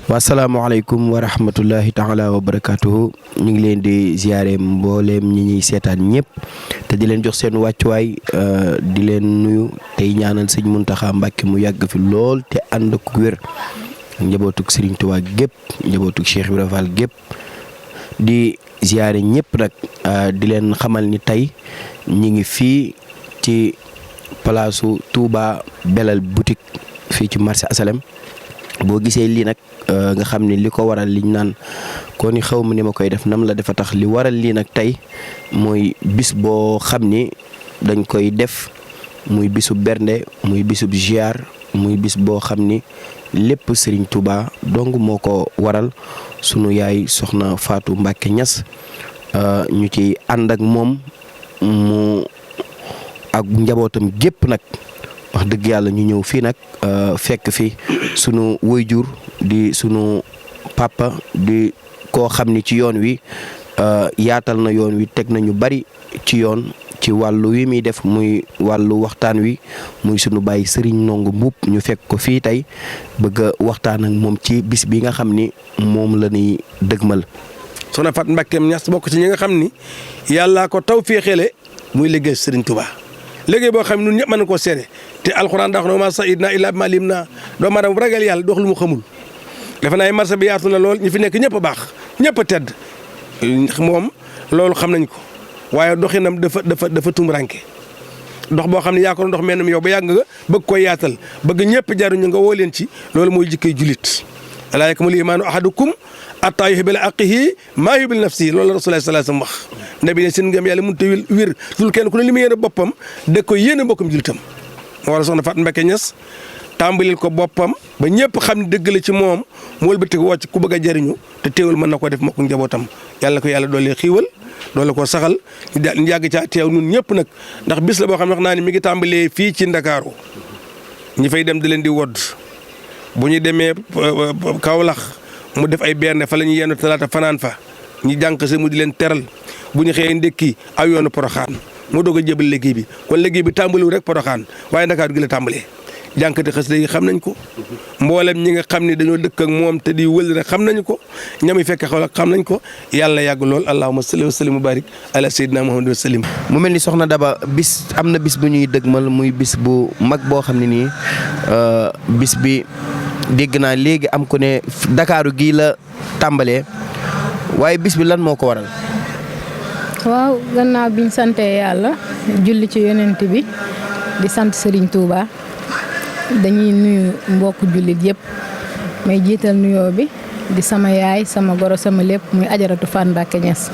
Wasalaamaaleykum wa rahmatullahi taala wa barakatuhu. ñu ngi leen di ziare mbooleem ñi ñuy seetaan ñëpp te di leen jox seen wàccuwaay di leen nuyu tey ñaanal sëñ Muntaxa Mbàkke mu yàgg fi lool te ànd ak wér njabootug Sëriñ Tuubaa gépp njabootug Cheikh Ibrahima Fall gépp di ziare ñëpp nag di leen xamal ni tey ñi ngi fii ci palaasu Touba Belel boutique fii ci marché Asalem. boo gisee lii nag nga xam ni li ko waral liñ naan ko ni xaw ma ni ma koy def nam la dafa tax li waral lii nag tey mooy bis boo xam ni dañ koy def muy bisu bernde muy bisub ziar muy bis boo xam ni lépp Serigne Touba dong moo ko waral sunu yaay soxna Fatou Mbacke Niass ñu ci ànd ak moom mu ak njabootam gépp nag. wax dëgg yàlla ñu ñëw fii nag fekk fi sunu waajur di sunu papa di koo xam ni ci yoon wi yaatal na yoon wi teg nañu bari ci yoon ci wàllu wi muy def muy wàllu waxtaan wi muy sunu baay Serigne Ndongo Mbuub ñu fekk ko fii tey bëgg a waxtaan ak moom ci bis bi nga xam ni moom la ñuy dëgmal. soxna Fatou Mbacke Niass bokk ci ñi nga xam ni yàllaa ko taw fii xele muy liggéey Serigne Touba. léegi boo xam ne ñun ñëpp mën na koo seede te alxuraan daa wax ne ma sayidna illa bi ma lim naa doomu aadama bu ragal yàlla dox lu mu xamul defe naa marché bi yaatu na lool ñi fi nekk ñëpp a baax ñëpp a tedd moom loolu xam nañ ko waaye doxinam dafa tumranke dox boo xam ne yaa ko dox mel ni yow ba yàgg nga bëgg koy yaatal bëgg ñëpp jaruñu nga woo leen ci loolu mooy jikkay julit alaa yakmulu iimaanu ahadukum attaa yuhibba li axiihi maa yuhibbu li nafsihi loolu la Rasulullah sallallahu alayhi wasallam wax nabi ne seen ngëm yàlla mënut a wér tul kenn ku ne li mu yéene boppam da koy yéene bokkam julitam moo war a soxna Fatou Mbacke Niass tàmbalil ko boppam ba ñëpp xam ne dëgg la ci moom mu wëlbati ko wàcc ku bëgg a jëriñu te teewul mën na ko def mbokku njabootam yàlla ko yàlla doole xiiwal doole ko saxal ñu yàgg caa teew ñun ñëpp nag ndax bis la boo xam ne wax naa ne mi ngi tàmbalee fii ci Ndakaaru ñi fay dem di leen di wodd bu ñu demee Kaolack mu def ay berne fa la ñuy yenn talaata fanaan fa ñi jànq si mu di leen teral bu ñu xëyee ndékki aw yoonu Poroxaan moo doog a jébal liggéey bi kon liggéey bi tàmbaliwul rek Poroxaan waaye Ndakaaru gi la tàmbalee jànkati xas léegi xam nañ ko mboolem ñi nga xam ne dañoo dëkk ak moom te di wël rek xam nañ ko ñami fekk xaw xam nañ ko yàlla yàgg lool allahumma salli wa sallim wa barik ala sayyidina muhammad wa sallim. mu mel ni soxna Daba bis am na bis bu ñuy dëgmal muy bis bu mag boo xam ne nii bis bi dégg naa léegi am ku ne Ndakaaru gii la tàmbalee waaye bis bi lan moo ko waral. waaw gannaaw biñ sante yàlla julli ci yonent bi di sant Serigne Touba dañuy nuyu mbokku jullit yëpp may jiital nuyoo bi di sama yaay sama goro sama lépp muy ajaratu Fatou Mbacke Niass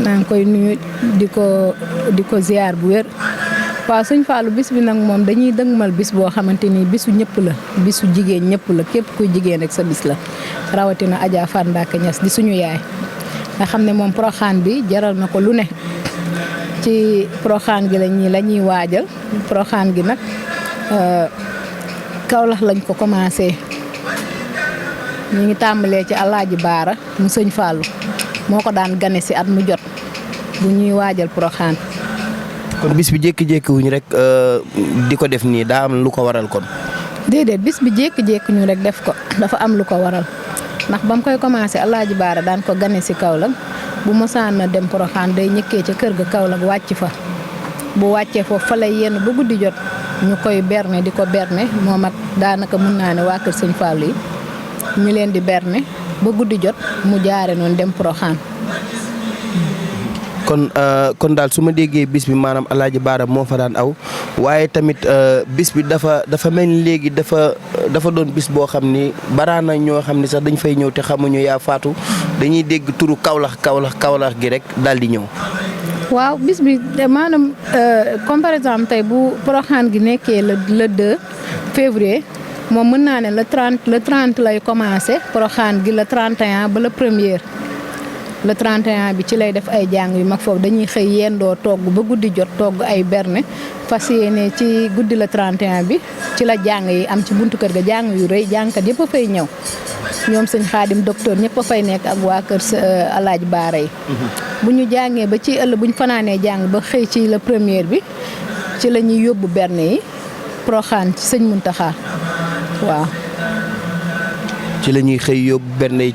maa ngi koy nuyu di ko ziar bu wér. waaw sëñ Fallou bis bi nag moom dañuy dëgmal bis boo xamante ni bisu ñëpp la bisu jigéen ñëpp la képp kuy jigéen rek sa bis la rawatina Adja Fatou Mbacke Niass di suñu yaay. nga xam ne moom Porokhane bi jaral na ko lu ne ci Porokhane gi la ñuy waajal Porokhane gi nag Kaolack lañ ko commencé ñu ngi tàmbalee ci Alaaji Baara mu sëñ Fallou moo ko daan gane si at mu jot bu ñuy waajal Porokhane. kon bis bi jékki-jékki wuñ rek di ko def nii daa am lu ko waral kon. déedéet bis bi jékki-jékki ñu rek def ko dafa am lu ko waral. ndax ba mu koy commencé Alaaji Baara daan ko gane si Kaolack bu mosaan na dem Porokhane day ñëkkee ca kër ga Kaolack wàcc fa bu wàccee foofu fa lay yenn ba guddi jot ñu koy berne di ko berne moom ak daanaka mun naa ne waa kër sëñ Fallou yi ñu leen di berne ba guddi jot mu jaare noonu dem Porokhane. kon daal su ma déggee bis bi maanaam Alaaji Baara moo fa daan aw waaye tamit bis bi dafa mel ni léegi dafa doon bis boo xam ni baraana ñoo xam ni sax dañ fay ñëw te xamuñu yaa faatu dañuy dégg turu Kaolack gi rek daal di ñëw. waaw bis bi maanaam comme par exemple tey bu Porokhane gi nekkee le 2 février moom mën naa ne le 30 lay commencé Porokhane gi le 31 ba le 1er le 31 bi ci lay def ay jàng yu mag foofu dañuy xëy yendoo togg ba guddi jot togg ay berne fas yéene ci guddi le 31 bi ci la jàng yi am ci buntu kër ga jàng yu rëy jàngkat yëpp a fay ñëw ñoom sëñ Xaadim docteur ñëpp a fay nekk ak waa kër Alaaji Baara yi bu ñu jàngee ba ci ëllëg bu ñu fanaanee jàng ba xëy ci la première bi ci la ñuy yóbbu berne yi Porokhane ci sëñ Muntaxa waaw. ci la ñuy xëy yóbbu berne yi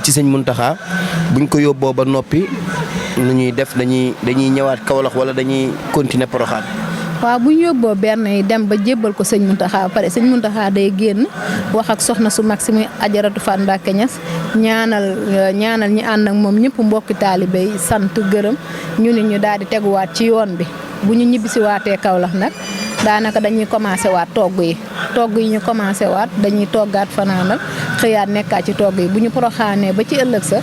ci sëñ Muntaxa buñ ko yóbboo ba noppi nu ñuy def dañuy ñëwaat Kaolack wala dañuy continuer Porokhane. waaw bu ñu yóbboo berne yi dem ba jébbal ko sëñ Muntaxa ba pare sëñ Muntaxa day génn wax ak soxna su mag si muy Ajaratu Faat Mbàkke Ñas ñaanal ñi ànd ak moom ñëpp mbokki taalibe yi sant gërëm ñu ni ñu daal di teguwaat ci yoon bi bu ñu ñibbisi waatee Kaolack nag daanaka dañuy commencé waat togg yi ñu commencé waat dañuy toggaat fanaanal xëyaat nekkaat ci togg yi bu ñu Poroxaanee ba ci ëllëg sa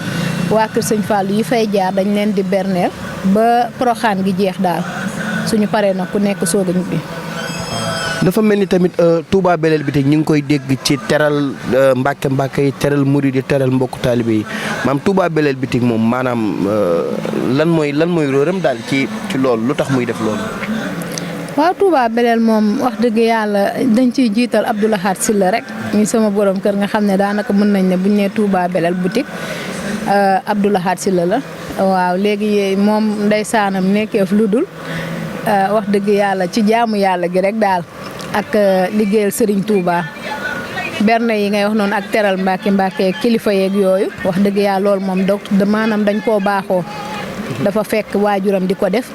waa kër sëñ Fallou yi fay jaar dañ leen di berneel ba Poroxaan gi jeex daal suñu paree nag ku nekk soog a ñibbi. dafa mel ni tamit Touba Belel bi te ñu ngi koy dégg ci teral mbàkke yi teral murid yi teral mbokku taalibe yi maam Touba Belel bi moom maanaam lan mooy róoram daal ci loolu lu tax muy def loolu. waaw Touba Belel moom wax dëgg yàlla dañ ciy jiital Abdou Lahad Sylla rek ñu sama borom kër nga xam ne daanaka mën nañ ne buñ nee Touba Belel boutique Abdou Lahad Sylla la waaw léegi moom ndeysaanam nekkeef lu dul wax dëgg yàlla ci jaamu yàlla gi rek daal ak liggéeyal Serigne Touba berne yi ngay wax noonu ak teral mbàkke kilifa yeeg yooyu wax dëgg yàlla loolu moom maanaam dañ koo baaxoo dafa fekk waajuram di ko def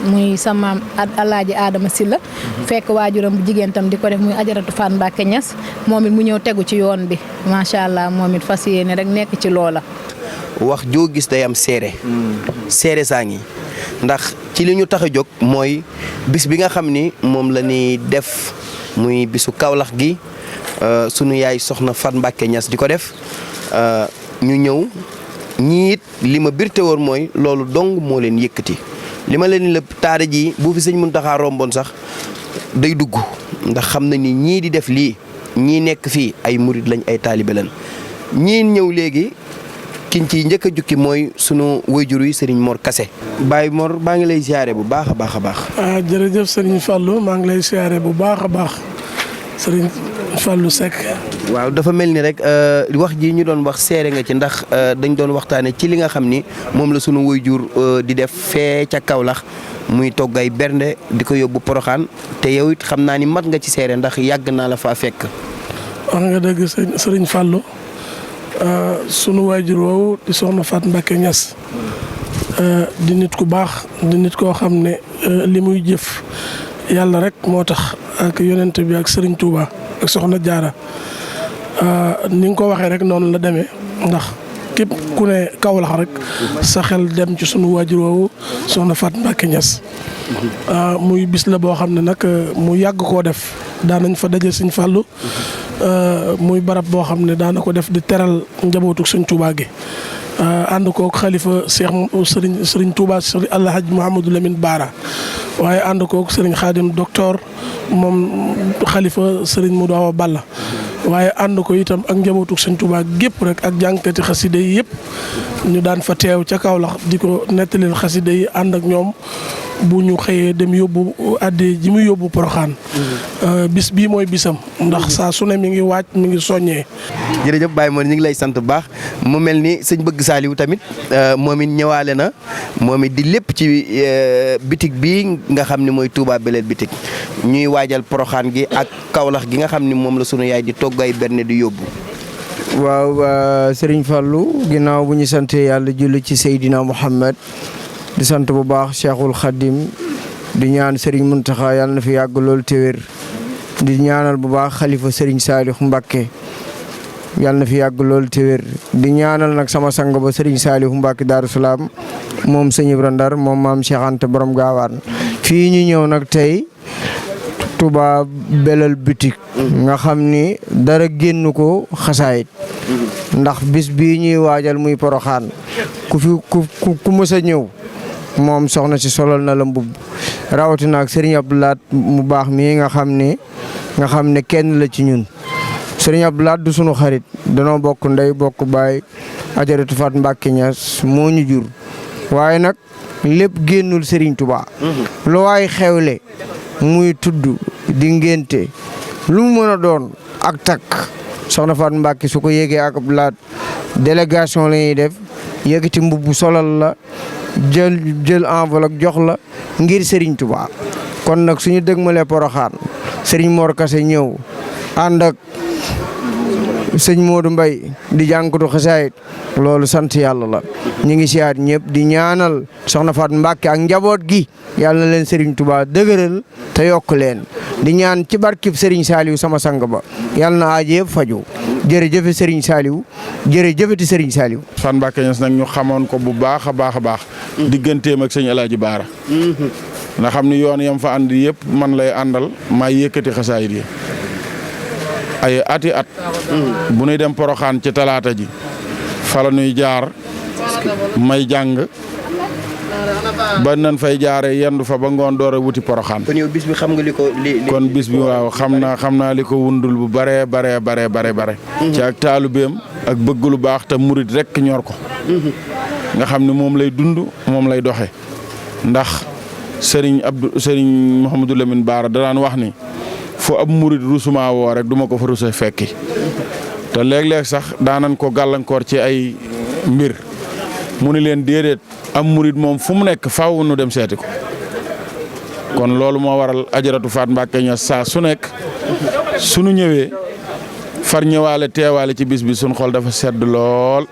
muy sama Alaaji Adama Sylla fekk waajuram bu jigéen tam di ko def muy Ajaratu Faat Mbàkke Ñas moom it mu ñëw tegu ci yoon bi macha allah moom it fas yéene rek nekk ci loola. wax joo gis day am seere saa ngi ndax ci li ñu tax a jóg mooy bis bi nga xam ni moom la ñuy def muy bisu Kaolack gi sunu yaay soxna Faat Mbàkke Ñas di ko def ñu ñëw ñii it li ma birte woon mooy loolu dong moo leen yëkkati li ma leen lépp taada ji bu fi sëñ Muntaxa romboon sax day dugg ndax xam na ni ñii di def lii ñii nekk fii ay murid lañ ay taalibe lañ ñii ñëw léegi kiñ ci njëkk a jukki mooy sunu wayjur yi Serigne Mor Kassé. Baye Mor maa ngi lay siyaare bu baax a baax a baax. jërëjëf Serigne Fallou maa ngi lay siyaare bu baax a baax Serigne Fallou Seck. waaw dafa mel ni rek wax ji ñu doon wax seere nga ci ndax dañ doon waxtaane ci li nga xam ni moom la sunu wayjur di def fee ca Kaolack muy togg ay bernde di ko yóbbu Porokhane te yow it xam naa ni mat nga ci seere ndax yàgg naa la faa fekk. wax nga dëgg Serigne Fallou. sunu waajur woowu di soxna Faat Mbàkke Ñas di nit ku baax di nit koo xam ne li muy jëf yàlla rek moo tax ak yonent bi ak Serigne Touba ak soxna Jaara ni nga ko waxee rek noonu la demee ndax képp ku ne Kaolack rek sa xel dem ci sunu waajur woowu soxna Faat Mbàkke Ñas muy bis la boo xam ne nag mu yàgg koo def daanañ fa daje Sëñ Fàllu muy barab boo xam ne daana ko def di teral njabootu Sëñ Touba gi ànd kook xalifa Cheikh Serigne Touba Serigne Alhaji Mouhamadou Lamine Bara waaye ànd kook Serigne Khadim docteur moom xalifa Serigne Modou Awa Balla waaye ànd ko itam ak njabootu Sëñ Touba gépp rek ak jànkati xasida yi yëpp ñu daan fa teew ca Kaolack di ko nettalil xasida yi ànd ak ñoom bu ñu xëyee dem yóbbu addi ji muy yóbbu Porokhane bis bii mooy bisam ndax saa su ne mi ngi waaj mi ngi soññee. jërëjëf Baye Mor ñu ngi lay sant bu baax mu mel ni sëñ Bëgg Saaliw tamit moom it ñëwaale na moom it di lépp ci bitig bii nga xam ne mooy Touba Belel bitig ñuy waajal Porokhane gi ak Kaolack gi nga xam ni moom la sunu yaay di togg ay berne di yóbbu. waaw Serigne Fallou ginnaaw bu ñu sant yàlla julli ci Seydina Muhammad di sant bu baax Cheikhul Khadim di ñaan Serigne Mountakha yàlla na fi yàgg lool te wér di ñaanal bu baax xalifa Serigne Saliou Mbacké yàlla na fi yàgg lool te wér di ñaanal nag sama sang ba Serigne Saliou Mbacké Darou Salaam moom sëñ Ibra Ndar moom maam Cheikh Anta borom gaawaan fii ñu ñëw nag tey Touba Belel boutique nga xam ni dara génn ko xasaayit ndax bis bii ñuy waajal muy Porokhane ku mës a ñëw moom soxna si solal na la mbubb rawatina ak Serigne Abdou Lahad mu baax mii nga xam ne kenn la ci ñun sëriñ Abdou Lahad du sunu xarit danoo bokk ndey bokk baay Ajaratu Faat Mbàkke Ñas moo ñu jur waaye nag lépp génnul sëriñ Touba. lu waay xewle muy tudd di ngénte lu mu mën a doon ak takk soxna Faat Mbàkke su ko yéegee ak Abdou Lahad délégation la ñuy def yëkkati mbubb solal la jël enveloppe jox la ngir Serigne Touba kon nag suñu dëgmalee Poroxaan Serigne Mor Kassé ñëw ànd ak sëñ Modou Mbaye di jànkatu xasaayit loolu sant yàlla la ñu ngi siyaat ñëpp di ñaanal soxna Faat Mbàkke ak njaboot gi yàlla na leen Serigne Touba dëgëral te yokk leen di ñaan ci barkib Serigne Saliou sama sang ba yàlla na aajo yëpp faju jërëjëf Serigne Saliou jërëjëfati Serigne Saliou. Faat Mbàkke Ñas nag ñu xamoon ko bu baax a baax a baax. digganteem ak sëñ El Hadj Baara. nga xam ni yoon yam fa ànd yëpp man lay àndal maa yëkkati xasaayit yi ay ati at. bu nuy dem Poroxaan ci talaata ji fa la nuy jaar may jàng ba nan fay jaaree yendu fa ba ngoon door a wuti Poroxaan. kon yow bis bi xam nga li ko kon bis bi waaw xam naa li ko wundul bu bare. ci ak taalubeem ak bëgg lu baax te murit rek ñor ko. nga xam ne moom lay dund moom lay doxe ndax Serigne Mouhamadou Lamine Bara da daan wax ni fu ab murit rusuma woo rek duma ko fa rusa fekki te léeg-léeg sax daanan ko gàllankoor ci ay mbir mu ni leen déedéet am murit moom fu mu nekk faaw nu dem seeti ko kon loolu moo waral Ajaratu Faat Mbàkke Ñas saa su nekk sunu ñëwee far ñëwaale teewaale ci bis bi sunu xol dafa sedd lool.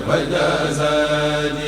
وجازاني